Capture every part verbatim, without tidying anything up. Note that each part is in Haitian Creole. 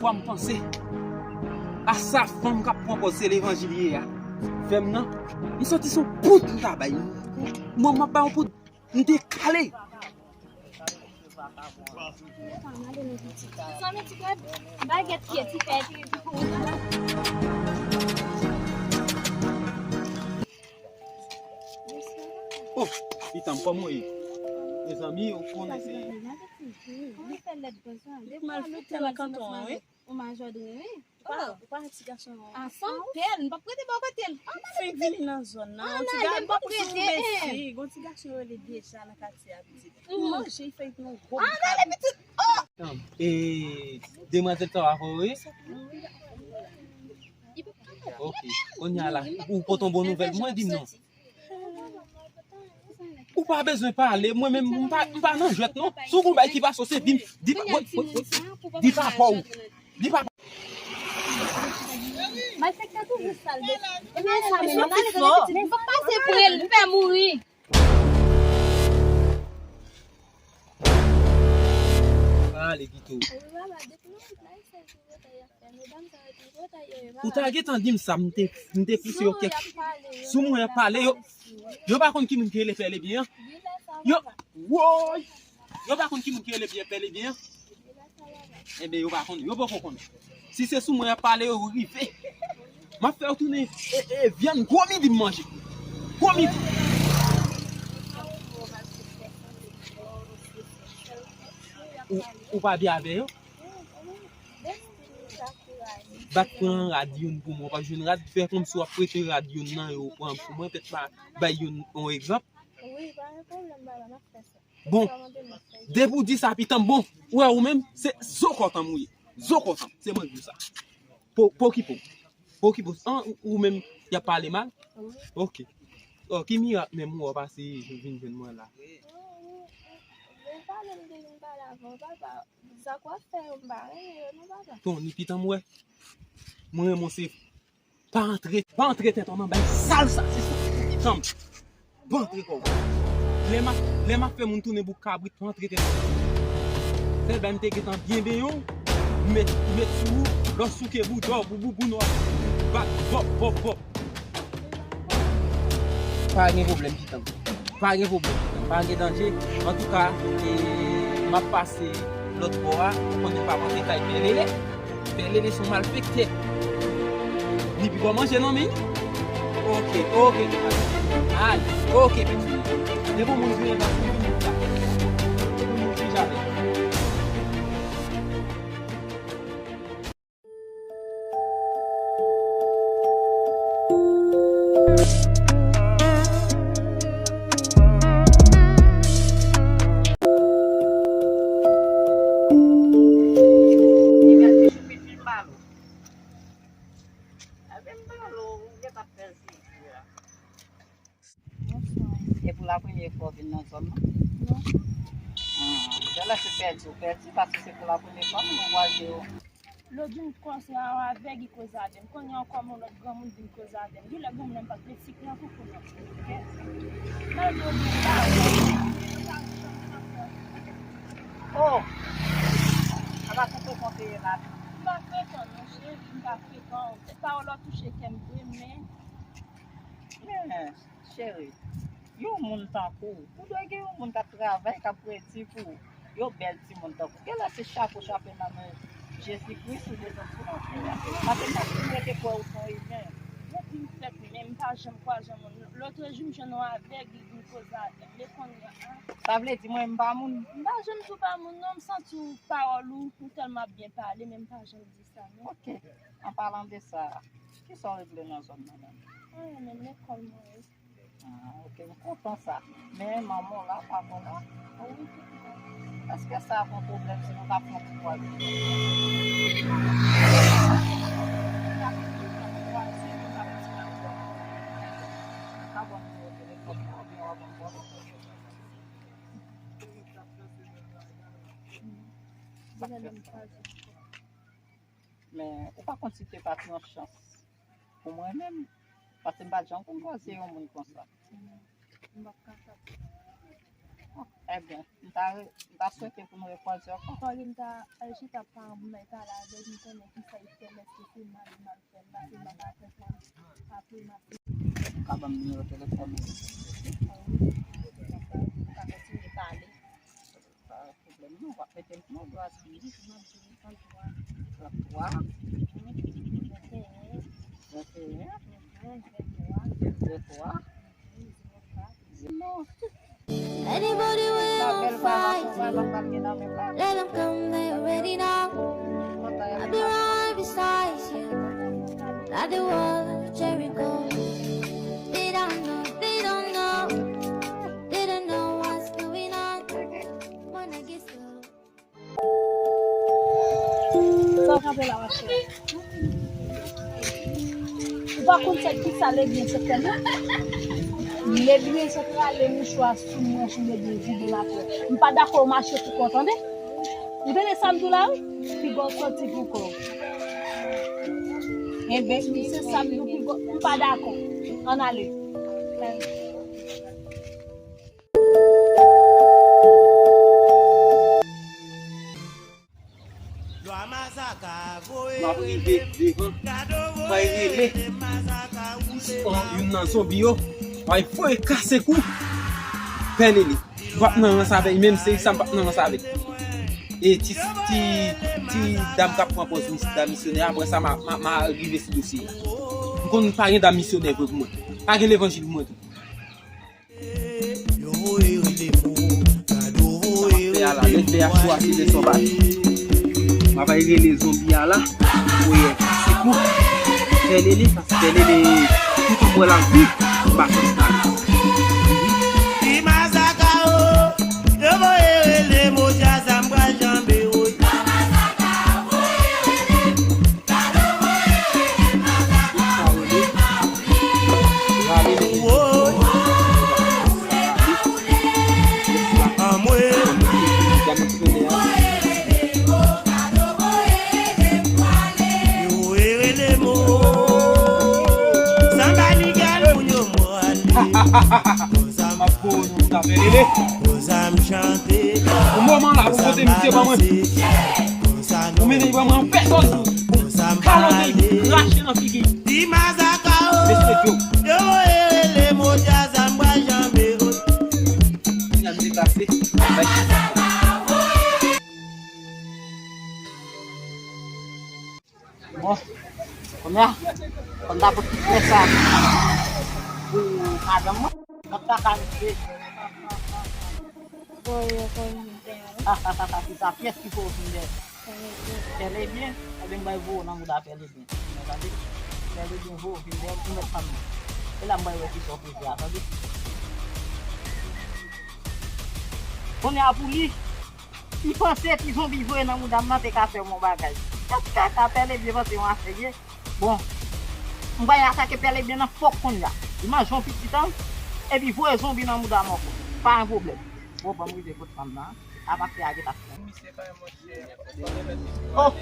Fwa m panse a sa fanm k ap pran pòz se levanjil li ye a. Fè m nan, m santi se yon poud m ta bay. Mwen, m ap bay yon poud, m te kale. Oh, pitanm, kòman w ye? Mezanmi, ou konnen se. Kòman fè lèd konsa? Depi malfektè nan kanton an, wi. Ou majò dwe, wi. Ou pa, ou pa yon ti gason, non. A san pèl, m p ap prete bò kote l. Ou fenk vini nan zòn nan. Yon ti gason, m p ap prete. Gon ti gason yo rele deja nan katye a, pitit. Li manje, li fè yon gwo bout kabrit. Tann, e, demwazèl sa w avè w, wi? Ok. Kounye a la, ou pote yon bon nouvèl pou mwen, di m non. Ou pa bezwen pale, mwen menm, m pa, m pa nan jwèt, non. Si w gon bagay ki pase w, se di m, di pa, di papa w. Di papa. Malfektè toujou sal, bèt. Ebyen, sa, men, men, men, men, pase pou el, m pè mouri. Ale, Gito. Ou ta gentan di m sa, m te, m te pouse yo kèk. Sou mwen y ap pale, yo, yo pa konn ki moun ki rele Pè Lebyen an. Yo, woy! Yo pa konn ki moun ki rele Pè Lebyen an. Enben, yo pa konn, yo poko konn. Si se sou mwen y ap pale, yo rive. M ap fè yo tounen, e, e, vyann gwo midi m manje. Gwo midi. Ou, ou pa byen avè yo? Bat pran rad youn pou mwen, w pa jwenn rad, fè kòmsi w ap prete rad youn nan yo pran pou mwen, petèt pa bay youn yon egzanp. Wi, pa gen pwoblèm, baba, m ap fè sa. Bon, depi w di sa, pitanm, bon, ou wè ou menm, se zo kòtanm ou ye. Zo kòtanm, se mwen k di w sa. Po, pokipo. Pokipo. An, ou, ou menm, y ap pale mal? Wi. Ok. Oh, ki mirak menm ou wè w pase vin jwenn mwen la? Wi, wi. Men pale m te vin pale avè w, papa. Sa k w ap fè yo, m pa renmen yo non, papa. Tony, pitanm, ou wè. Mwen renmen w se Pa antre, pa antre tèt ou nan bagay sal sa, se sa ki janm. Pa antre kò w. Lè m ap, lè m ap fè moun tounen bouk kabrit, pa antre tèt ou. Sèl bagay m te gentan byen benyen w, m met, m met sou ou, lè w souke bouda w, boubou, boubou, nou ap bat, bòp, bòp, bòp. Pa gen pwoblèm, pitanm. Pa gen pwoblèm, pa gen danje. Antouka, e, m ap pase lòt bò a, ou konnen pa manke kay Pè Lele. Pè Lele se yon malfektè. Li pi bon manje nan men. Ok, ok, ale, ok, pitit. Depi yon moun vini nan figi m sa. Pou nou figi avè. Bonswa. E pou la premye fwa w vin nan zòn nan? Non. Ah, genlè se pèdi w pèdi, paske se pou la premye fwa nou kwaze w. Lòt jou m kòmanse a yon avèg, li koze avè m. Kounye a ankò yon lòt granmoun vin koze avè m. Genlè granmoun nan m pa t vle siklè pou kounye a. Malgre w gen lajan, Oh! Apa se frekan w te ye la? M pa frekan non, cheri, m pa frekan. Pawòl ou touche kè m vre, men Men, cheri, yon moun tankou w, ou dwe gen yon moun k ap travay, k ap redi pou ou. Yon bèl timoun tankou w. Genlè se chapo chape nan men Jezikri sou desann sou lavi a. Paske m pa t rete kwè ou se yon imen. Depi m fèt menm, m pa janm kwaze yon moun. Lòtrejou, m jwenn yon avèg, li vin koze avè m. Men kounye a, sa vle di mwen, m pa moun? M pa janm di w pa moun, non. M santi w, pawòl ou, ou tèlman ap byen pale, men m pa janm di sa, non. Ok. An palan de sa, kisa w regle nan zòn nan menm? Anyen, menm lekòl mwen ye. Ah, ok, m kontan sa. Men manman w la, papa w la? Wi, tout bon. Èske sa ap yon pwoblèm si nou ta pran ti pwa? Sa bon, nimewo telefòn mwen, oubyen w ap ban m bò. Men ou pa konn si te pa t yon chans pou mwen menm, paske m pa t janm konn kwaze yon moun konsa. M p ap kapab. Ebyen, m ta, m ta swete pou nou rekwaze ankò. Paske m ta al chita ak paran m nan, e ta la, dòmi konnen kisa li fè m, èske se mal li mal fè m, paske m pa ka konprann. Apre m ap Ou ka ban m nimewo telefòn ou? Wi, m ka kontinye pale. Pa gen pwoblèm non, w ap mete m non, dwa sa. Trant twa. Venteyen. Venteyen. Venntwa. Venntwa. Anybody wey on fire, let dem come, they ready now. I'll be right beside you, like the wall of Jericho. They don't know, they don't know, they don't know what's going on. Wanna get slow. Sa w kanpe la, machè? Ou pa konn sa ki sa Lebyen sot fè m la? Lebyen sot rale mouchwa sou manch Lebyen vide l atè. M pa dakò w mache pou kò w, tande? Ou tande sa m di w la, wi? Piga w soti pou kò w. Enben, se sa m di w, piga w, m pa dakò. Ann ale. M ap rive devan, m ap rele. Youn nan zonbi yo, m ap voye kase kou. Pè Lele, m p ap nan rans avè l, menm se sa m p ap nan rans avè l. E ti, ti, ti dam k ap pran pòz mis-, dam misyonè, apre sa, m a, m a, m a rive sou dosye a. M konn pa gen dam misyonè vre pou mwen. Pa gen levanjil pou mwen tou. Sa m ap fè a la, lè fè a cho a, se lè sa w pale. M ap al rele zonbi a la, voye kase kou. Pè Lele, paske Pè Lele, tout anpre l ap viv, m pa santi l ale. Ti masaka o, yo voye rele Mozya, sa m pral janbe o. Yon moman la, pou kote misye ban mwen. Ou mennen li ban mwen an pèsòn. Kalote li, krache nan figi. Mesye Djo. Kounya m deplase. Bon, kounya, kòm ta pot ti frè sa pou madanm mwen, m ap ta ka rive. Bon, yo konn vin dèyè, wi. Sa, sa, sa, sa, ki sa, pyès ki fè w vin dèyè? Pè Lebyen. Pè Lebyen, ebyen, m bay voye w nan mouda Pè Lebyen. Ou tande? Pè Lebyen voye w vin dèyè m pou mèt fanm nan. E la m bay wè ki sa w poze a, tande? Kounya pou li, li panse ti zonbi voye nan mouda m nan te ka fè m yon bagay. Tèt kaka, Pè Lebyen panse yon afè ye. Bon, m pral atake Pè Lebyen nan fòk kounya. Li manje yon pitit an, epi voye zonbi nan mouda m ankò. Pa gen pwoblèm. Bon, ban m rive kot fanm nan. Apa fè a gentan fè. Oh!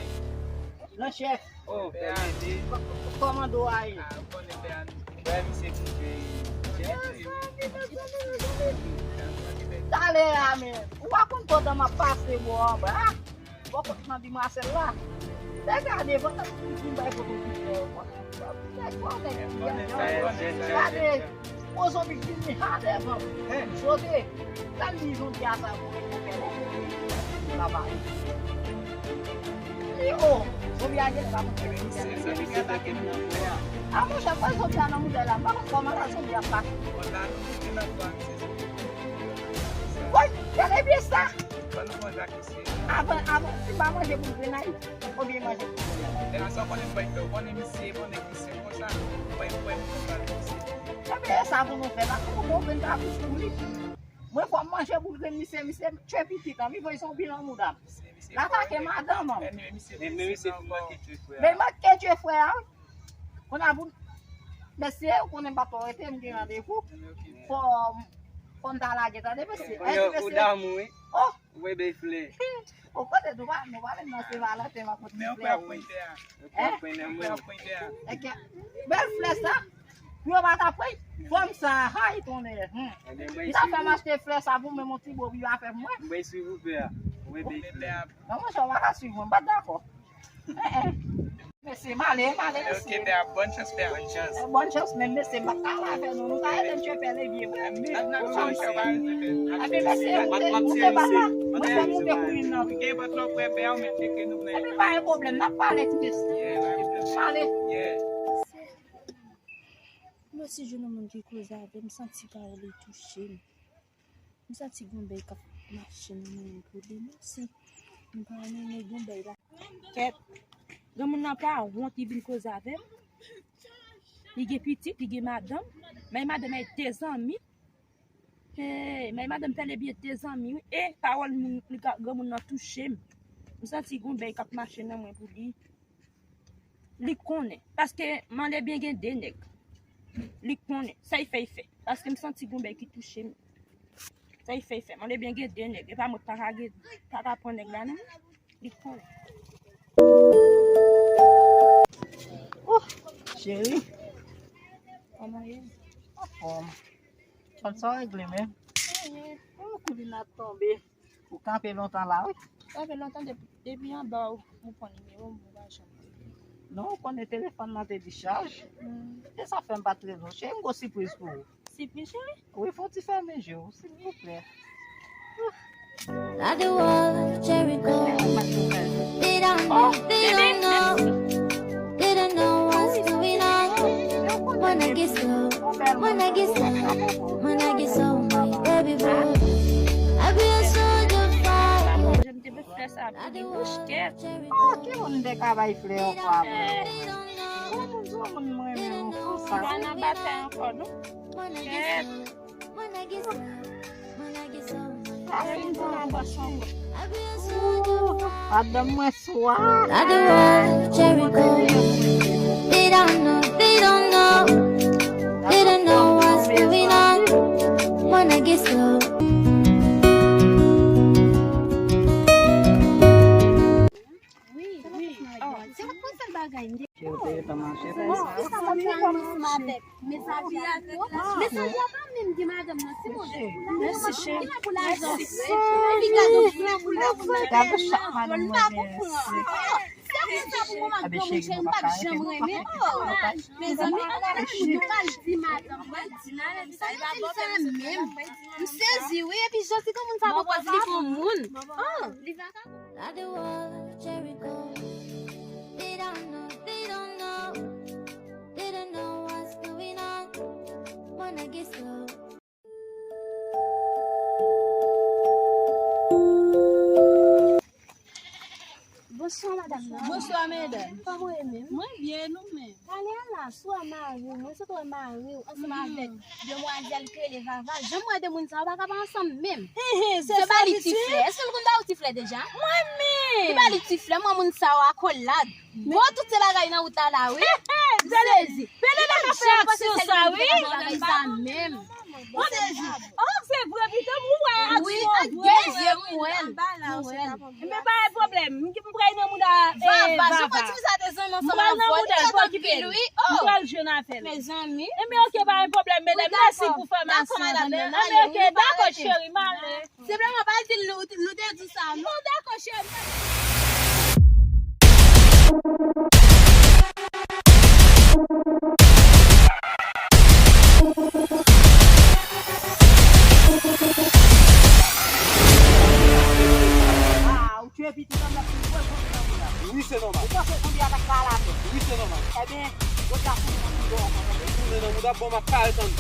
Gran chèf! Oh, Pè Lele. Kò-, kò-, kòman do a ye? Ah, ou konnen Pè a, nou, wè misye ki jwe. Talè a, men. Ou pa konn pandan m ap pase bò anba. Bò kot nan Dimasèl la. Lè gade, pandan m vin bay foto ti frè yo. Nèg, bon, nèg, gade, gwo zonbi k vini ha devan m. Sote, gad li zonbi a sa, bon, li o, zonbi a genlè pa konn fè. A, monchè, fè zonbi a nan moudèy la, m pa konn kòman la zonbi a pase. Woy, gade byen sa. Avan, avan, si m pa manje boul grenay, oubyen manje boul grenay. Ebyen, sa w konnen m bay fè, ou konnen misye, konnen misye konsa, mwen, mwen, mwen, mwen, misye. Ebyen, e sa pou nou fè la, pou nou vin ta bouch pou li. Mwen, fò m manje boul grenn misye, misye tchwe pitit an, li voye zonbi nan mouda m. L atake madanm an. Men, men misye, men, men misye pou manke tchwe frè a. Men manke tchwe frè a, wi. Kounye a pou mesye, ou konnen m pa twò rete, m gen randevou. Fò, fò n ta lage, tande, mesye. Ou, ou damou, wi. Oh! Ou voye bèl flè. Ou konnen nou pa, nou pa menm nan Sen Valanten, m ap mete flè pou ou. Bèl flè sa. Pou yo pa ta pran fanm sa, hay tonnè. Hmm. Ebyen, mwen Li ta fè m achte flè sa pou mwen, yon ti bobi yo a fè pou mwen. Mwen swiv ou pè a. Mwen bèk. Non, monchè, ou pa ka swiv mwen, m pa t dakò. Eh, eh. Mesye, m ale, m ale, mesye. Ok, pè a, bòn chans, pè a. Bòn chans. Eh, bòn chans, men mesye, m pa t ka la avè nou, nou ta rete tchepè levye, wi. N ap, n ap fè yon chans, pa rete fè. Epi mesye, moute, moute pa la, mwen fè moute kouri nan. Gen pòt lò prè, pè a, ou mèt tcheke nou, men. Epi pa gen pwoblèm, n ap pale, ti mesye. Yeah, pa gen pwoblèm. M ale. Yeah. Mwen si jwenn yon moun ki koze avè m, m santi pawòl li touche m. M santi gon bèy k ap mache nan men m pou li. Mèsi. M pa renmen gon bèy la. Kèt. Granmoun nan pa wont, li vin koze avè m. Li gen pitit, li gen madanm. Men madanm e de zanmi. Hey, men madanm pale byen de zanmi, wi. E pawòl moun, li ka, granmoun nan touche m. M santi gon bèy k ap mache nan mwen pou li. Li konnen. Paske m ale byen gen de nèg. Li konnen. Sa y fè, y fè. Paske m santi gon bèy ki touche m. Sa y fè, y fè. M ale byen gen de nèg. E pa mwen pa ka gen, pa ka pran nèg la, non. Li konnen. Oh, cheri. Kòman w ye? Anfòm. Konn sa w regle, men. Oh, koulin ap tonbe. Ou kanpe lontan la, wi. Kanpe lontan depi, depi anba ou, ou pran nimewo m, ou pa janm. Non, ou konnen telefòn nan te dichaj. Hmm. E sa fè m pa t rele w. Cheri, m gon sipriz pou ou. Sipriz, cheri? Wi, fò w ti fèmen je w, silvouplè. Like the wall of Jericho. They don't know, they don't know. They don't know what's going on. When I get slow, when I get slow, when I get slow, my baby boy. I be a soldier for you. Like the wall of Jericho. Oh, ki moun te ka bay flè ankò avè w? Yon moun, yon moun mwen renmen nou konsa. Pa nan batay ankò, non. Kèt. Sa fin pou nan bòs ankò. Ooh, madanm mwen swa. Like the wall of Jericho. They don't know, they don't know. They don't know what's going on. When I get slow. Wi, wi. Oh, se yon sèl bagay, m te... Cheri, ou te gentan mache. Bon, kisa m ap fè ansanm avèk mesaje a tou? Mesaje a pa menm gen madanm nan, timoun. Mèsi, cheri. Li la pou lajan. Epi gade, li la pou lajan. Gade chak madanm mwen gen. Se konsa pou mwen, granmoun cheri, m p ap janm renmen. Oh, mezanmi, ann ale pou nou pral di madanm mwen, di nan sa, sa menm. M sezi, wi, epi jan ti granmoun sa pran pòz li pou moun. Oh, li vagabon. Like the wall of Jericho. They don't know, they don't know. They don't know what's going on. When I get slow. Bonswa, madanm nan. Bonswa, medam. Kòman w ye menm? Mwen byen, nou menm? Talè a la, sou wè mari w, mwen sot wè mari w ansanm avèk demwazèl ki rele Vava. Jan m wè de moun sa yo, pa ka pa ansanm menm. Se ba li ti flè. Èske l konn ba ou ti flè deja? Mwen menm. Li ba li ti flè, mwen moun sa yo akolad. Bon, tout se bagay nan wout la la, wi. M sezi. Pele la ka fè aksyon sa, wi. Bagay sa menm. M sezi. Oh, se vre, pito, m wè aksyon vre. Wi, ak de zye m wè l. M wè l. Men pa gen pwoblèm. M pral nan mouda, eh, Vava. Vava, jan mwen di sa te zanmi ansanm avè w, li gentan pil, wi. Oh. M pral jwenn avè l. Mezanmi. Ebyen, oke, pa gen pwoblèm, medam. Mèsi pou fòmasyon an, tande. Ebyen, oke, dakò, cheri, m ale. Senpleman, pa di l nou, nou te di sa, non. Bon, dakò, cheri. Ah, ou tchwe pitit an, m ap fin pran l kontre nan mouda. Wi, se nòmal. Ou panse konbyen a t ap ka al atè? Wi, se nòmal. Ebyen, jodi a tounen nan mouda w ankò, tande? Tounen nan mouda, bon, m ap kare tann ou.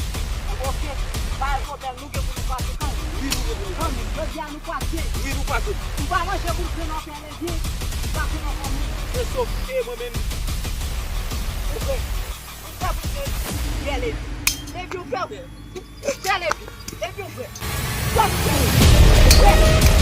Oke, pa gen pwoblèm, nou gen pou nou pase kanmenm. Wi, nou gen pou nou pase. Kanmenm, jodi a nou pase. Wi, nou pase. Ou pa manje moun pran nan fè levye, ou pa pran nan fanmi. Se sof e mwen menm. Ou vre. Ou fè pou se fè levye. Levye ou fè ou. Ou fè levye. Levye ou fè. Fè ou fè levye.